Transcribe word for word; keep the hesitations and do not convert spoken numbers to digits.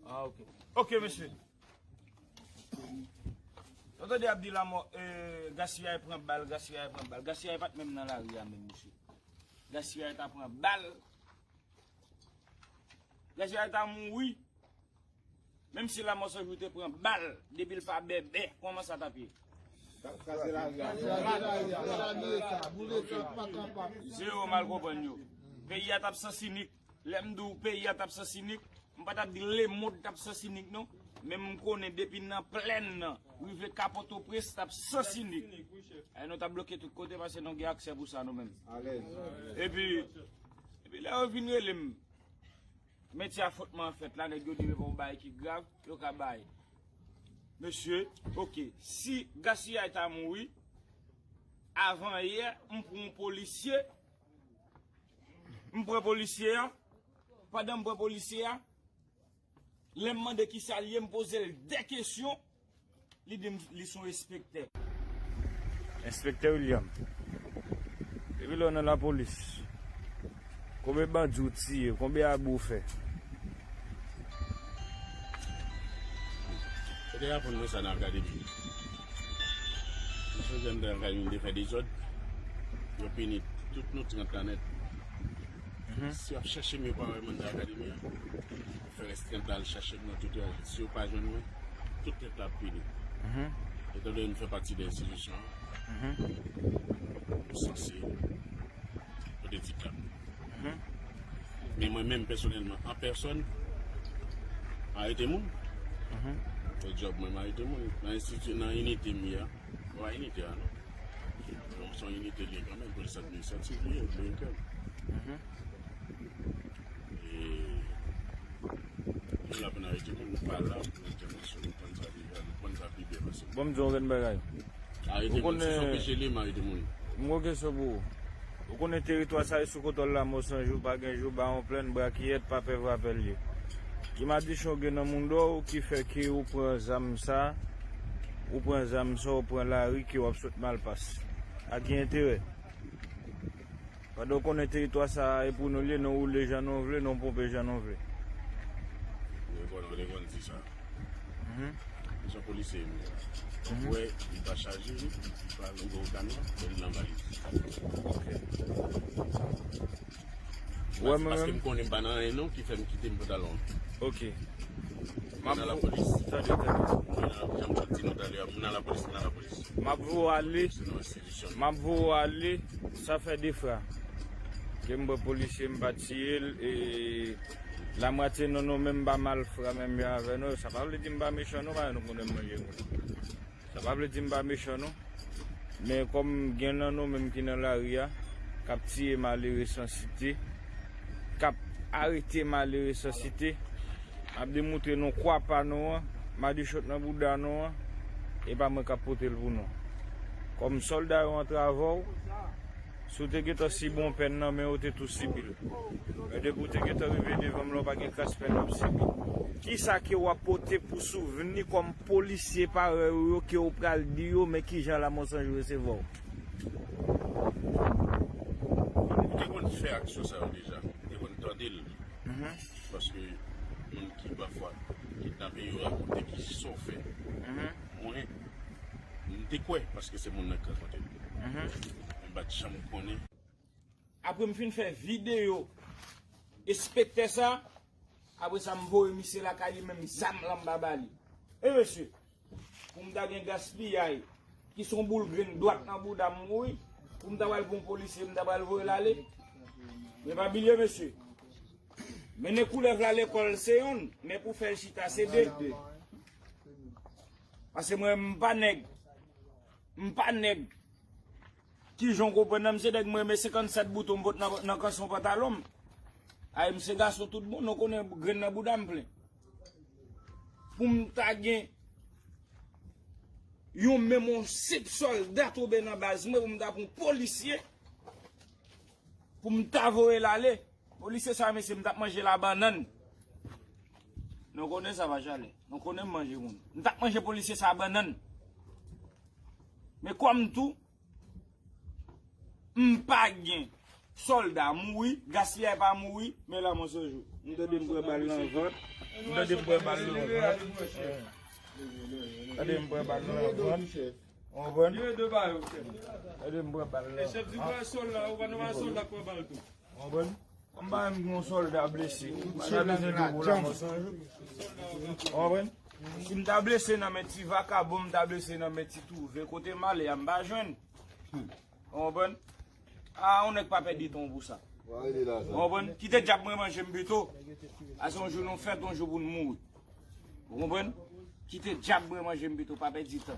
Ah, ok. Ok, mesye. Ou tande y ap di lanmò, eh, gaspiyay pran bal, gaspiyay pran bal. Gaspiyay pa t menm nan lari a menm, mesye. Gaspiyay ta pran bal. Gaspiyay ta mouri. Menm si Lanmò San Jou te pran bal, depi l pa bèbè, kòman sa t ap ye? Zewo mal konprann yo. Peyi a t ap sansinik. Lè m di w peyi a t ap sansinik, m pa t ap di lemonn t ap sansinik non. Men m konnen depi nan plèn nan, rive ka Pòtoprens t ap sansinik. E nou t ap bloke tout kote paske nou gen aksè pou sa nou menm. Epi, epi lè yo vin rele m, metye a fòtman fèt la, nèg yo di men bon bagay ki grav, yo ka bay. Mesye, ok, si gaspiyay ta mouri, avan yè, m pran yon polisye, m pran polisye a, pandan m pran polisye a, lè m mande kisa l ye, m poze l de kesyon, li di m li se yon enspektè. Enspektè William, depi lè w nan lapolis, konbyen bandi w tiye, konbyen abi w fè? Yo te aprann mwen sa nan akademi. Mesye jèn nan akademi te fè dezòd, yo pini tout nou trant la nèt. Si y ap chèche m, yo pa wè m anndan akademi an. Yo fè rès trant la al chache m nan tout yo. Si yo pa jwenn mwen, tout trant la ap pini. Etandone m fè pati de enstitisyon an, m sanse pote ti klap. Men mwen menm pèsonèlman, an pèsòn, m arete moun. Se djòb mwen, m arete moun. Nan enstiti, nan inite m ye a, pa inite a non. Donk se yon inite li ye kanmenm, polis administratif li ye, delenkan. E nou la pou n arete moun, nou pa la pou entèvansyon, nou konn sa deja, nou konn sa pi byen pase. Bon, m di w yon grenn bagay. Arete moun, si se yon peche li ye, m arete moun. M gon kesyon pou ou. Ou konnen teritwa sa e sou kontwòl Lanmò San Jou, pa gen jou, Bawon Plenn, Brakiyèt, pa pè vrapèl ye. Ki madichon gen nan moudon w ki fè ke ou pran zam sa, ou pran zam sa, ou pran lari ke w ap sot Malpas? A ki enterè? Pandan w konnen teritwa sa a e pou nou l ye, nou woule jan nou vle, nou ponpe jan nou vle. Ou te konn, ou te konn di sa. Misyon polisye m ye. Ou wè, li pa chaje, li pa nan gwo kamyon, men li nan valiz. Ou wè mwen menm? Paske m konnen m pa nan anyen non ki fè m kite m pantalon. Ok. M nan lapolis. Tande, tande. M nan, jan m t ap di nou talè a, m nan lapolis, m nan lapolis. M ap voye w ale. M ap voye w ale, sa fè de fwa. Ke m pran polisye, m pa tiye l, e lamwatye nan nou menm pa malfra menm jan avè nou. Sa pa vle di m pa mechan non, paske nou konnen m manje moun. Sa pa vle di m pa mechan non. Men kòm gen nan nou menm ki nan lari a, k ap tiye malere san site, k ap arete malere san site, m ap demoutre nou kwa pa nou an, madichon nan bouda nou an, e pa mwen k ap pote l pou nou. Kòm sòlda yo antre avè w, si w te gentan sibi yon pèn nan men w, ou te tou sibi l. Men depi w te gentan rive devan m la, w pa gen kras pèn w ap sibi. Kisa ke w ap pote pou souvni kòm polisye parèy ou yo ke w pral di yo, men kijan Lanmò San Jou resevwa w? M te konn fè aksyon sa yo deja. M te konn tande l. Paske moun ki pafwa kidnape yo rakonte kisa w fè. Mwen, m te kwè paske se moun nan ki rakonte m. Men m pa t janm konnen. Apre m fin fè videyo enspektè sa, apre sa m voye misye lakay li, menm zam lan m pa ba li. E mesye, pou m ta gen gaspiyay ki se yon boul grenn dwat nan bouda m mouri, pou m ta pral pou yon polisye, m ta pral voye l ale. Men pa bliye mesye, mennen koulèv la lekòl se yonn, men pou fè l chita se de. Paske mwen m pa nèg, m pa nèg. Kijan w konprann nan, m se nèg mwen renmen senkannsèt bouton m pot nan, nan kanson pantalon m. Ay, m se gason tout bon, nou konnen grenn nan bouda m plen. Pou m ta gen yon menm yon senp sòlda tonbe nan baz mwen, pou m ta pran yon polisye, pou m ta voye l ale. Polisye sa, mesye, m t ap manje l a bannann. Nou konnen sa pa chalè. Nou konnen m manje moun. M t ap manje polisye sa a bannann. Men kòm tou, m pa gen sòlda mouri, gaspiyay pa mouri, men Lanmò San Jou. M tande m pran bal nan vant. M tande m pran bal nan vant. Tande m pran bal nan vant. Ou konprann? Tande m pran bal nan vant. Ou konprann? M pa menm gen yon sòlda blese. M pa bezwen de pou la mò san jou. Ou konprann? Si m ta blese nan men ti vakabon, m ta blese nan men ti twouve. Kote m ale a, m pa jwenn. Ou konprann? A, yon nèg pa pèdi tan pou sa. Ou konprann? Kite dyab mwen manje m pito. A se yon jou nou fèt, yon jou pou n mouri. Ou konprann? Kite dyab mwen manje m pito, pa pèdi tan.